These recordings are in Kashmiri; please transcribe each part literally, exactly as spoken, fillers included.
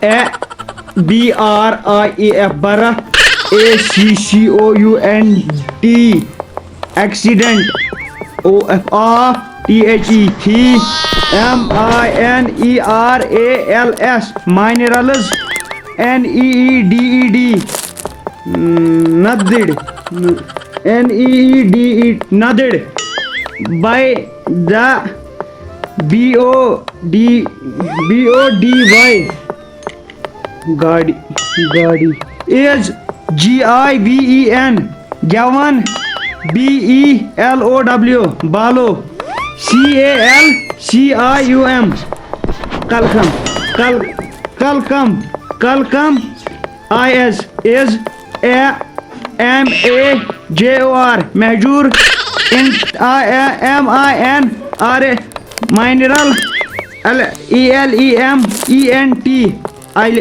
A B R I E F, برف۔ A C C O U N T, accident. O F, of. T H E, the. M I N E R A L S, minerals. N E E D E D, ندٕر۔ N E E D E, ندٕر۔ By the B O D, B O D Y, گاڑی، گاڑی۔ Is, G I V E N, given. B E L O W, below. C A L C I U M, calcium. کل، calcium, calcium. I is, is. A M A J O R, Mahjoor. N, M I N R A, mineral. L E L E M E N T, آیل،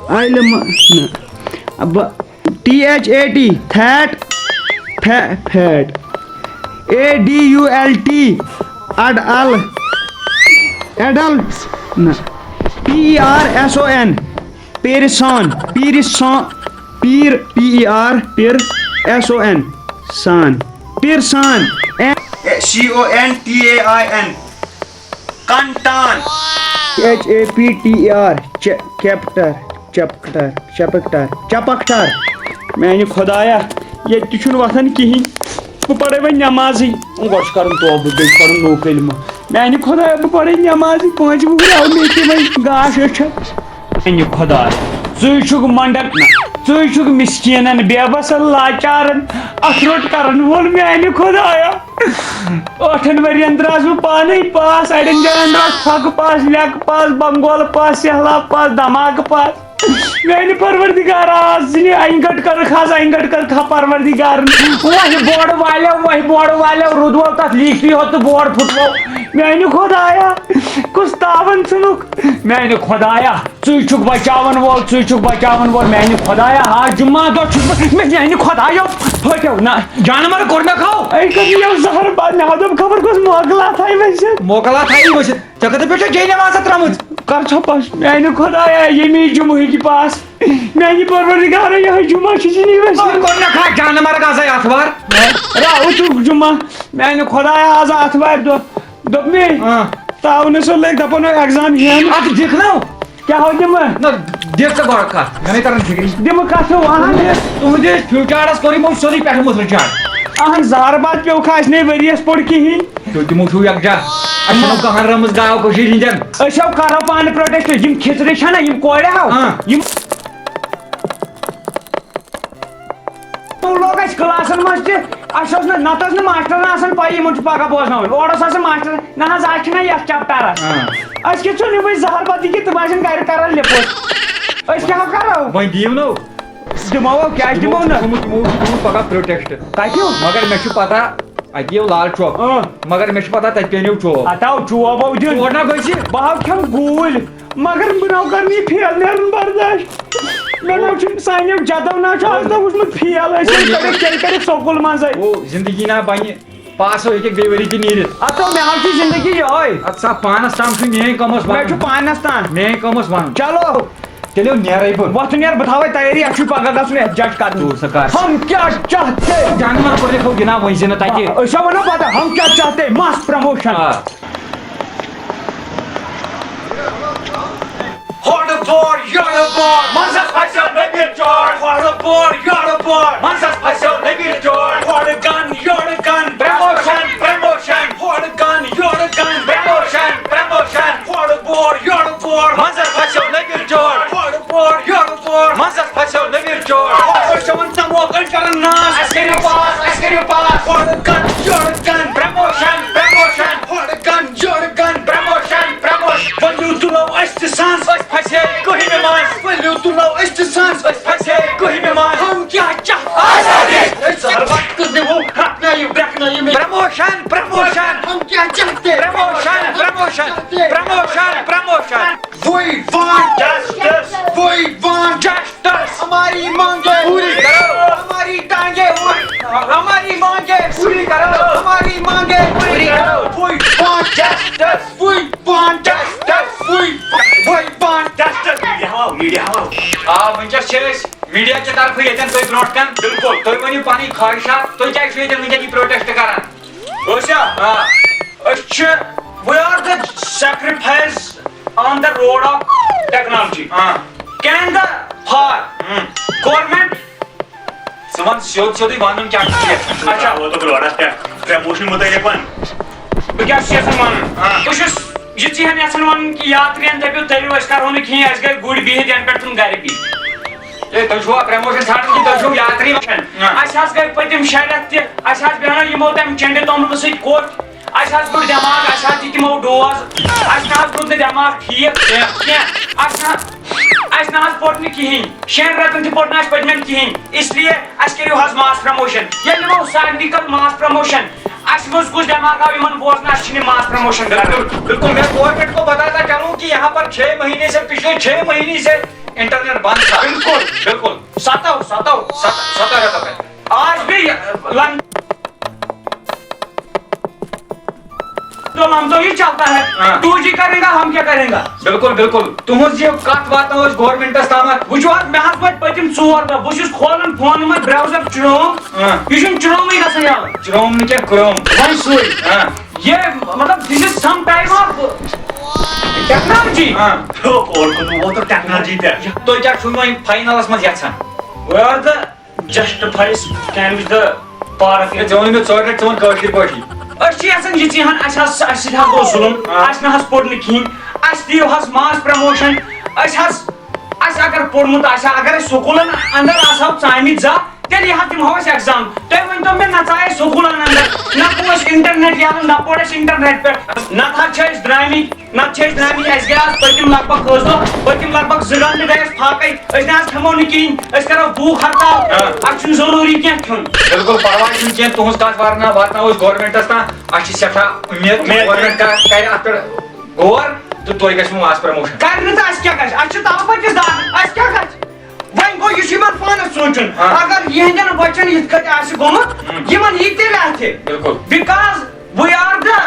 آیل، نہ۔ ب-، T H A T, that, فے-، fat. A D U L T, adult, adult, نہ۔ P E R S O N, person, person, پیر، پی ای آر، پیر، ایس او این، سان، person. C O N T A I N, contain. H A P T E R, چ-، کیپٹر، چپٹر، چپکٹر، چپکٹر۔ میانہِ خۄدایا، ییٚتہِ تہِ چھُنہٕ وۄتھان کِہیٖنۍ۔ بہٕ پرے وۄنۍ نٮ۪مازٕے۔ گۄڈٕ چھُ کرُن توبہٕ، بیٚیہِ چھُ پرُن نوٚو کلمہٕ۔ میانہِ خۄدایا، بہٕ پرے نٮ۪مازٕے، پانٛژِ وُہُرۍ آو مےٚ تہِ وۄنۍ گاش أچھن۔ میانہِ خۄدایا، ژٕے چھُکھ منڈک، نہ، ژٕے چھُکھ مسکیٖنن، بے بسن، لاچارن اَتھٕ روٚٹ کرن وول۔ میانہِ خۄدایا، ٲٹھن ؤرین درٛاس بہٕ پانے پاس، اَڑٮ۪ن جاین درٛاس پھۄکہٕ پاس، لیٚکہٕ پاس، بنگولہٕ پاس، سہلاب پاس، دھماکہٕ پاس۔ میانہِ پروردگارا، آز ژٕ نہِ انگٹ کٔرٕکھ، آز انگٹ کٔرٕکھ ہا پروردگارن۔ وۄہہِ بورٕ والیو، وۄہہِ بورٕ والیو، روٗد وول تتھ لیٖکھتٕے ہوت تہٕ بور پھُٹوو۔ میانہِ خۄدایا، کُس تاون ژھُنُکھ؟ میانہِ خۄدایا، ژٕے چھُکھ بچاون وول، ژٕے چھُکھ بچاون وول۔ میانہِ خۄدایا، آز جمعہ دۄہ چھُس بہٕ، مےٚ، میانہِ خۄدایا، پھٔٹیو نہ۔ جانور کوٚر مےٚ کھو۔ أے کٔر مےٚ یَوٕ زہر بد، مےٚ دوٚپ خبر کُس موکلا تھایہِ ؤسِتھ۔ موکلا تھایی ؤسِتھ۔ ژےٚ کتہِ پٮ۪ٹھ چھےٚ جے نماز ترٲمٕژ؟ کر ژھۄپس، میانہِ خۄدایا، ییٚمی جمعہٕکۍ پاس۔ میانہِ پروردگارا، یِہوٚے جمعہ چھُ ژےٚ نِش ؤسِتھ۔ کوٚر مےٚ کھا جانور گژھے اتھوار۔ راوُتُک جمعہ، میانہِ خۄدایا، آز آتھوارِ دۄہ۔ دوٚپ مےٚ، آ۔ تاونہٕ سۭتۍ لٔگۍ دَپان، "ایگزام ہٮ۪ن۔" اَدٕ دِکھ نا۔ کیٛاہ ہو دِمہٕ؟ نہ، دِکھ ژٕ گۄڈٕ کَتھ، مےٚ نَے تَران فِکرِ۔ دِمہٕ کَتھ ہو، اَہَن۔ تُہٕنٛدِس، تُہٕنٛدِس فیوٗچَرَس کوٚرُے یِمو سورُے پٮ۪ٹھٕ مُترٕ چاڑ۔ اَہَن، زہر باد پیوٚو کھا اَسہِ نَے ؤریَس پوٚر کِہیٖنۍ۔ تُہۍ تِمو چھُو یَکجاہ۔ اَسہِ چھَنہٕ کٕہٕنۍ رٔمٕژ گاو کٔشیٖرِ ہِنٛدٮ۪ن۔ أسۍ ہو کَرو پانہٕ پروٹیسٹ، یِم کھِژرِ چھَنہ، یِم کورِ ہاو، آ۔ یِم لوگ اَسہِ کلاسن منٛز تہِ، اَسہِ اوس نہٕ، نَتہٕ ٲس نہٕ ماسٹرن آسان پَے یِمن چھُ پگاہ بوزناوُن۔ اورٕ اوس آسان ماسٹر، نہ حظ، اَسہِ چھُنہ یَتھ چیپٹرس۔ آ۔ أسۍ کِتھ چھُنہٕ یِمے زہر پتہٕ کہِ تِم آسن گرِ کران لِپوٹ۔ أسۍ کیٛاہ کرو؟ وۄنۍ دِیِو نو۔ دِمو، کیٛازِ دِمو نہٕ؟ تِمو چھُ تھوٚمُت، تِمو چھُ تھوٚمُت پگاہ پروٹیسٹ۔ کَتہِ؟ مگر مےٚ چھُ پتہ، اَتہِ یِیو لال چوک۔ اۭں۔ مگر مےٚ چھُ پتہ تَتہِ پیٚنو چوب۔ ہتا چوب ہو دیُن۔ اور نہ گٔژھِ۔ بہٕ ہاو کھٮ۪م گوٗلۍ۔ مگر بہٕ نہ کرٕ نہٕ یہِ فیل نیرُن برداش۔ مےٚ نہ چھُنہٕ سانیو جدو نہ چھُ آز تام وٕچھمُت فیل۔ أسۍ ٲسۍ کٔرِتھ تیٚلہِ کٔرِتھ سکوٗل منٛزے۔ او، زندگی نہ بنہِ۔ پاس ہو ہیٚکہِ بیٚیہِ ؤری تہِ نیٖرِتھ۔ ہتو مےٚ ہاو چھِ زندگی یِہوٚے۔ اَدٕ سا پانس تام چھُ میٲنۍ کٲم ٲس مےٚ وَنُن۔ چھُ پانس تام۔ میٲنۍ کٲم ٲس وَنُن۔ چلو۔ تیٚلہِ نیرے بہٕ۔ وۄتھ نیر، بہٕ تھاوے تیٲری، اَسہِ چھُ پگاہ گژھُن ایڈجسٹ کرنہِ۔ تُل سا کر۔ ہم کیا چاہتے؟ جانور کوٚر یہِ تھوٚو گِنٛدان وۄنۍ زِ نہٕ تَتہِ۔ أسۍ ہاو وَنو پتہٕ، ہم کیا چاہتے، مس پرموشن۔ آ۔ ہورٕ بور، یورٕ بور، منٛزس پھسیو نبیر جوڑ۔ ہورٕ بور، یورٕ بور، منٛزس پھسیو نبیر جوڑ۔ ہورٕ گن، یورٕ گن، پرموشن، پرموشن۔ ہورٕ گن، یورٕ گن، پرموشن، پرموشن۔ ہورٕ بور، یورٕ بور، منٛزس پھسیو نبیر جوڑ۔ ہورٕ بور، یورٕ بور، منٛزس پھسیو نبیر جوڑ۔ ہورٕ چھِ یِوان تموکن کران ناز۔ اَسہِ کٔرِو پاس، اَسہِ کٔرِو پاس۔ ہورٕ گن، یورٕ گن، پرموشن، پرموشن۔ ہورٕ گن، یورٕ گن، پرموشن، پرموشن۔ ؤلِو تُلو أسۍ تہِ سانٛز۔ أسۍ پھسے کٔہمہِ منٛز۔ ؤلِو تُلو أسۍ تہِ سانٛز۔ أسۍ پھسے کٔہمہِ منٛز۔ ہم کیا چاہتے؟ آزادی۔ أسۍ زہر وقت دِمو، ہرٛکھ نایہِ، برٛکھ نایہِ مےٚ۔ Promotion, promotion. ہم کیا چاہتے؟ Promotion, promotion. Promotion, promotion. We want justice. We want justice. ہماری مانگیں پوری کرو۔ ہماری ٹانگیں اڑ-، ہماری مانگیں پوری کرو۔ ہماری مانگیں پوری کرو۔ We want justice. We want justice. Media کہِ طرفہٕ ییٚتٮ۪ن تُہۍ برونٛٹھ کَن، بِلکُل۔ تُہۍ ؤنِو پَنٕنۍ خواہشات، تُہۍ کیٛازِ چھِو ییٚتٮ۪ن وٕنکٮ۪ن یہِ پروٹیسٹ کران؟ أسۍ ہا؟ آ۔ أسۍ چھِ، we are the sacrifice on the road of technology. آ۔ Can the for Hum. Government؟ ژٕ وَن سیوٚد سیوٚدُے وَنُن کیٛاہ چھُ ژےٚ یَژھان۔ اچھا۔ ووتُکھ روڈَس پٮ۪ٹھ، پرٛموشن مُتعلِق وَن۔ بہٕ کیٛاہ چھُس یَژھان وَنُن؟ آ۔ بہٕ چھُس یہِ ژیٖہَن یَژھان وَنُن کہِ یاترِیَن دٔپِو، تٔرِو، أسۍ کَرہو نہٕ کِہیٖنۍ، اَسہِ گٔے گُرۍ بِہِتھ، یَنہٕ پٮ۪ٹھ تِم گَرِ بِہِتھ۔ ہے، تُہۍ چھِوا پرٛموشن ژھانٛڈان کِنہٕ تُہۍ چھِو یاتری وٕچھان؟ نہ۔ اَسہِ حظ گٔے پٔتِم شےٚ رٮ۪تھ تہِ، اَسہِ حظ بیٚہنو یِمو تَمہِ چنڈِ توٚملہٕ سۭتۍ کوٚٹ۔ اَسہِ حظ کوٚڑ دٮ۪ماغ، اَسہِ حظ دِتۍ یِمو ڈوز، اَسہِ نہ حظ روٗد نہٕ دٮ۪ماغ ٹھیٖک کینٛہہ۔ کینٛہہ۔ اَسہِ نہ، اَسہِ نہ حظ پوٚر نہٕ کِہیٖنۍ، شٮ۪ن رٮ۪تَن تہِ پوٚر نہٕ اَسہِ پٔتمٮ۪ن کِہیٖنۍ۔ اس لیے اَسہِ کٔرِو حظ mass promotion۔ ییٚلہِ یِمو سارنٕے کٔر mass promotion، اَسہِ منٛز کُس دٮ۪ماغ آو یِمَن بوزنہٕ، اَسہِ چھِنہٕ mass promotion کران۔ بِلکُل، بِلکُل۔ میں گورنمنٹ کو بتاتا چلوں کہ یہاں پر چھ مہینے سے، پچھلے چھ مہینے سے انٹرنیٹ بند تھا۔ بِلکُل، بِلکُل۔ ستو، ستو، ست-، ستو رٮ۪تو پٮ۪ٹھ۔ آج بھی لن-، تو ہم تو یہ چلتا ہے، ہاں۔ ٹو جی کریں گا، ہم کیا کریں گا؟ بِلکُل، بِلکُل۔ تُہٕنٛز یہِ کتھ واتناوو أسۍ گورنمنٹس تامتھ۔ وٕچھِو حظ، مےٚ حظ وٲتۍ پٔتِم ژور دۄہ، بہٕ چھُس کھولان فون یِمَے browser Chrome، ہاں۔ یہِ چھُنہٕ Chromeٕے گژھان یَلہٕ۔ Chrome نہٕ کینٛہہ، Chrome۔ وۄنۍ سُے۔ ہاں۔ یہِ، مطلب، this is some type of technology۔ ہاں۔ اورٕ کوٚت ووت ٹیکنالجی پٮ۪ٹھ؟ تُہۍ کیٛاہ چھُو وۄنۍ فاینلس منٛز یژھان؟ We are the justifies کامہِ تہٕ پارک۔ ہے، ژےٚ ووٚنُے مےٚ ژورِ لٹہِ، ژٕ وَن کٲشِر پٲٹھی۔ أسۍ چھِ یژھان یہِ ژیٖہَن، اَسہِ حظ، اَسہِ سۭتۍ حظ گوٚو ظُلُم، آ۔ اَسہِ نہ حظ پوٚر نہٕ کِہیٖنۍ، اَسہِ دِیِو حظ mass promotion، أسۍ حظ، اَسہِ اگر پوٚرمُت آسہِ ہا، اگر أسۍ سکوٗلَن اَندَر آسہٕ ہاو ژامٕتۍ زانٛہہ، تیٚلہِ یِہا دِمہو أسۍ exam۔ تُہۍ ؤنۍتو مےٚ، نَژایے سکوٗلَن اَندَر، نہ گوٚو اَسہِ internet یَلہٕ، نہ پوٚر اَسہِ internet پٮ۪ٹھ، نَتہٕ حظ چھِ أسۍ درٛامٕتۍ۔ نتہٕ چھِ أسۍ درٛامٕتۍ، اَسہِ گٔے آز پٔتِم لگ بگ ٲٹھ دۄہ، پٔتِم لگ بگ زٕ گھنٹہٕ گٔے اَسہِ فاقے، أسۍ نہ حظ کھٮ۪مو نہٕ کِہیٖنۍ، أسۍ کَرو بھوٗک ہڑتال، آ۔ اَسہِ چھُنہٕ ضروٗری کینٛہہ کھیوٚن۔ بِلکُل، پرواے چھُنہٕ کینٛہہ، تُہٕنٛز کتھ واتناو-، واتناوو أسۍ گورنمنٹس تام، اَسہِ چھِ سٮ۪ٹھاہ اُمید، اُمید۔ گورنمنٹ کر-، کرِ اَتھ پٮ۪ٹھ غور تہٕ تۄہہِ گژھِ mass promotion۔ کرِ نہٕ تہٕ اَسہِ کیٛاہ گژھِ؟ اَسہِ چھِ تَلہٕ پٔتِس داغ، اَسہِ کیٛاہ گژھِ؟ وۄنۍ گوٚو، یہِ چھُ یِمن پانس سونٛچُن۔ ہاں۔ اگر یِہنٛدٮ۪ن بچن یِتھ کٔنۍ آسہِ گوٚمُت، ہُم۔ یِمن یی تیٚلہِ اَتھِ۔ بِلکُل۔ Because we are the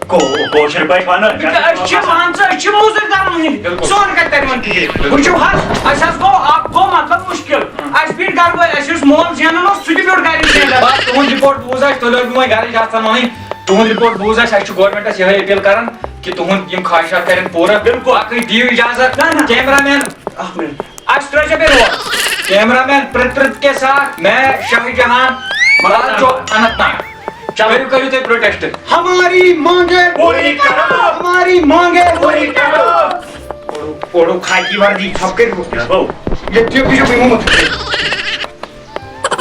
کو-، کٲشِر پٲٹھۍ وَنو، because أسۍ چھِ، مان ژٕ، أسۍ چھِ موٚزوٗرۍ کران ہٕنٛدۍ۔ بِلکُل۔ سون کَتہِ تَرِ یِمن فِکرِ؟ بِلکُل۔ وٕچھِو حظ، اَسہِ حظ گوٚو اکھ گوٚو مطلب مُشکِل۔ ہُم۔ اَسہِ بیٖٹھۍ گرٕ وٲلۍ، اَسہِ یُس مول زینان اوس، سُہ تہِ بیوٗٹھ گرِ زینان۔ بس، تُہُنٛد رِپورٹ بوٗز اَسہِ، تُہۍ لٲگِو وۄنۍ گرٕچ آسان وَنٕنۍ۔ تُہُنٛد رِپورٹ بوٗز اَسہِ، اَسہِ چھُ گورنمنٹس یِہوٚے اپیٖل کران کہِ تُہُنٛد یِم خواہشات کرن پوٗرٕ۔ بِلکُل۔ باقٕے دِیِو اجازت۔ نہ، نہ۔ Cameraman. اکھ منٹ۔ اَسہِ ترٛٲیزیو بیٚیہِ روڈ۔ کیمرہ مین پرٛت پرٛت کے ساتھ میں شاہ جہاں، مراد جو اننت ناگ۔ چلو۔ کٔرِو، کٔرِو تُہۍ پروٹیسٹ۔ ہماری مانگیں پوری کرو۔ ہماری مانگیں پوری کرو۔ پوڑو، پوڑو خاکی وردی ژھۄپہٕ کٔرِو۔ کیٛاہ گوٚو؟ ییٚتہِ چھُ، یہِ چھُ محمد۔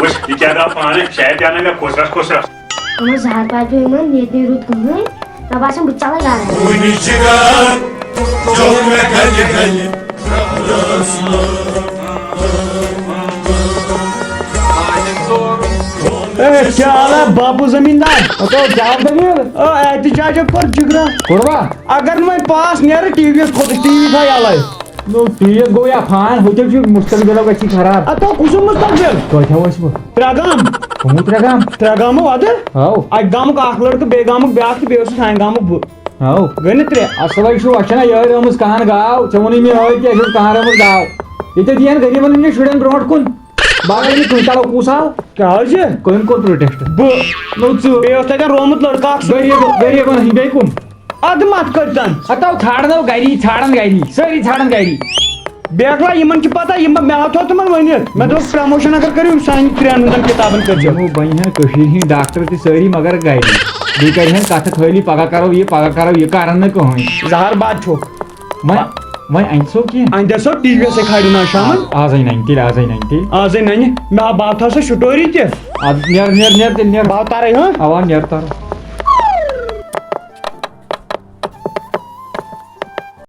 وٕچھ، یہِ کیٛاہ درٛاو پانَے؟ شاید درٛاو نہٕ مےٚ کھوژرَس کھوژرَس۔ یِمَن زہر پاپہِ یِمَن ییٚتہِ نہٕ روٗد کٕہٕنۍ۔ مےٚ باسان بہٕ ژَلَے گَرٕ۔ کُنہِ چھِ گَرٕ ژوٚل مےٚ گَلہِ گَلہِ۔ اے، کیٛاہ حالا باپو زمیٖندار؟ ہتو، کیٛاہ دٔلیٖل؟ او، احتجاجو کوٚر جِگرا۔ کوٚروا؟ اگر نہٕ وۄنۍ پاس نیرٕ، ٹی وی یَس کھوٚتُس، ٹی وی تھاو یَلَے۔ نو، ٹی وی یَس گوٚو یا فان، ہوٚتٮ۪تھ چھُ مُستقبِلو گژھِ خراب۔ ہتو، کُس ہیوٗ مُستقبِل؟ توتہِ ہاو أسۍ وۄنۍ۔ ترٛےٚ گام۔ کٕمو ترٛےٚ گام؟ ترٛےٚ گامو اَدٕ۔ ہاو۔ اَکہِ گامُک اَکھ لٔڑکہٕ، بیٚیہِ گامُک بیٛاکھ تہٕ بیٚیہِ اوسُس سانہِ گامُک بہٕ۔ ہاو۔ گٔے نہٕ ترٛےٚ؟ اَصٕل ہے چھُ، اَسہِ چھَنا یٲرۍ آمٕژ کَہَن گاو، ژےٚ ووٚنُے مےٚ یٲرۍ کہِ اَسہِ اوس کَہَن آمُت گاو۔ ییٚتٮ۪تھ یِیَن غریٖبَن ہٕنٛدٮ۪ن شُرٮ۪ن برونٛٹھ کُن۔ باقٕے نہٕ کٕہٕنۍ، چلو کُس آو؟ کیٛاہ حظ چھِ؟ کٔمۍ کوٚر پروٹیسٹ؟ بہٕ۔ نو ژٕ۔ بیٚیہِ اوس تَتٮ۪ن رومُت لٔڑکہٕ اَکھ۔ غریٖب، غریٖبَن ہٕنٛدۍ، بیٚیہِ کُم؟ اَدٕ مَتھ کٔرۍتَن۔ ہَتو ژھانٛڈنو گَری، ژھانٛڈَن گَری، سٲری ژھانٛڈَن گَری۔ بیکلا، یِمَن چھِ پَتہ، یِم، مےٚ ہا تھوٚو تِمَن ؤنِتھ، مےٚ دوٚپ پرٛموشَن اگر کٔرِو، سانٮ۪ن ترٛٮ۪ن ہٕنٛدٮ۪ن کِتابَن کٔرۍزیو۔ یِمو بَنہِ ہَن کٔشیٖرِ ہِنٛدۍ ڈاکٹر تہِ سٲری مگر گَری۔ بیٚیہِ کَرِ ہَن کَتھٕ خٲلی، پَگاہ کَرو یہِ، پَگاہ کَرو یہِ، کَرَن نہٕ کٕہٕنۍ۔ زَہر باد چھُکھ۔ وۄنۍ، وۄنۍ اَنہِ سو کینٛہہ؟ اَنہِ سو ٹی وی یَسٕے کھالہِ نا شامَن۔ آ-، آزَے نَنہِ تیٚلہِ، آزَے نَنہِ تیٚلہِ۔ آزَے نَنہِ۔ مےٚ ہا، بہٕ ہا تھاوٕ سا سٹوری تہِ۔ آ، نیر، نیر، نیر تیٚلہِ نیر۔ بہٕ ہا تَرَے، ہاں؟ اَوا، نیر تَرو۔